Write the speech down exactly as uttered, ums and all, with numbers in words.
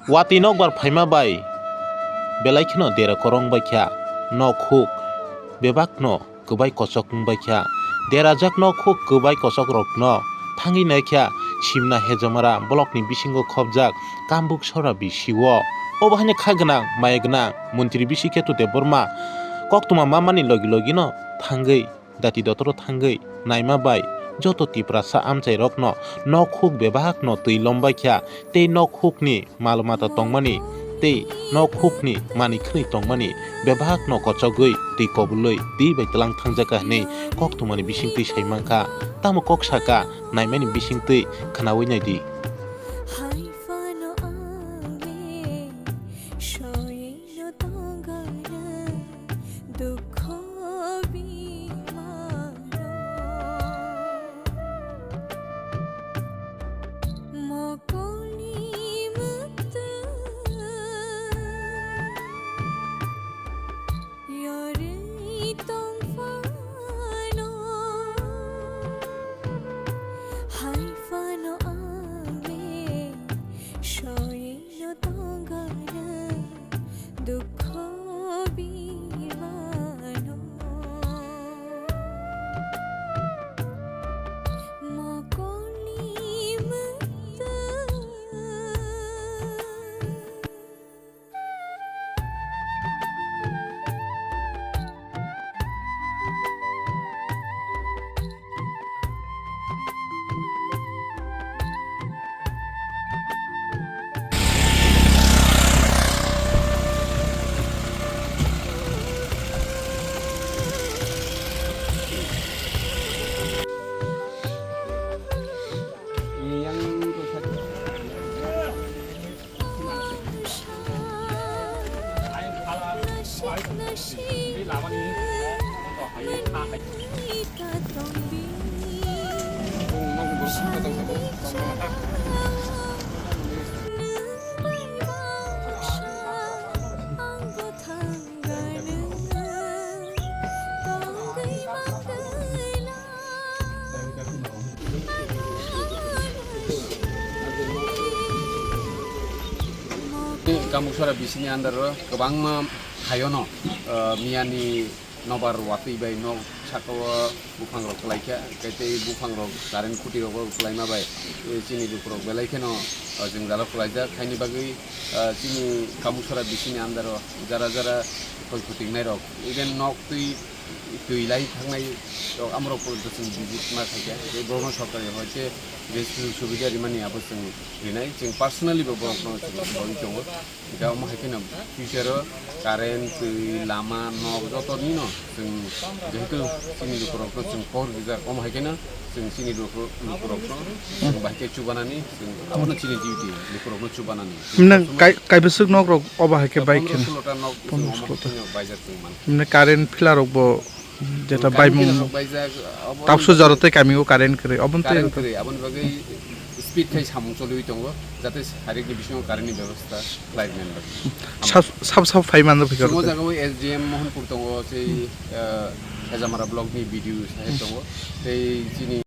Watwi nokbar phaima bai belai kheno dera kwrwng bai kha nok huk bebak no kwbai kochok wng bai kha. Derajak nok huk kwbai kochok rok no thangwi nai kha Simna Hejamara block ni bisingo khopjak Kambuk Sora B C o. Obo haino kha gwnang maya gwnang montri bisi Ketu Debbarma koktwma ma mani logi logi no thangwi dati dotoro thangwi naima bai joto Tiprasa amchai rok no nok huk bebak no twi lom bai kha tei nok huk ni mal mata tongmani tei nok huk ni manwi khwnwi tongmani bebak no kochogwi twi kobulwi twi bai tlang thangjak kha hinwi koktwma ni bising twi sai mankha. Tamo kok saka naimani bising twi khwnawi naidi. Hai phano ang soino tongana dukho bimaro mokolni mwktwi yorwi tong phano hai phano ang soino tongana dukho bimano mokolni mwktwi. Kambuk Sora B C ni under o kwbangma hayono, ah, miyani nobar watwi bai nok saka o buphang rok kwlai kha, hwnkhe tei buphang rok current khuti rok bo kwlaima bai, eh, chini luku rok belai kheno, ah, jwngjal o kwlaijak. Haini bagwi, ah, chini Kambuk Sora B C ni under o jara jara khoi khuti wngnai rok, even nok twi twi lai thangnai rok, amorok porjonto chwng visit ma khaikha. Tei borokno sorkari hoi khe je sujuk subida rimani abo chwng rinai, chwng personally bo borokno chwng boni tongo. Hingkhe omo hai kheno future o current, twi, lama, nok joto nino chwng jehetu chini lukurokno chwng kok rijak, omo hai kheno chwng chini luku-, lukurokno chwng bahai khe chubanani chwng abono chini duty, lukurokno chubanani. Nang kai-, kaibwswk nok rok obo hai khe bai kheno? Pondro solo ta nok chwng omo hai kheno baijak chwng mankha. Mne current pila rok bo jeta baimung tabso jaro tei kami o current kwrwi, oboni tei current kwrwi, aboni bagwi speed khai samung choliwi tongo, jate sairik ni bisingo current ni bebostha khlai rwna bagwi. Sab, sab, sab phai mano phikar. Chwng o jaga o S D M Mohanpur tongo, tei, eh, Hejamara block ni B D O saheb tongo, tei chini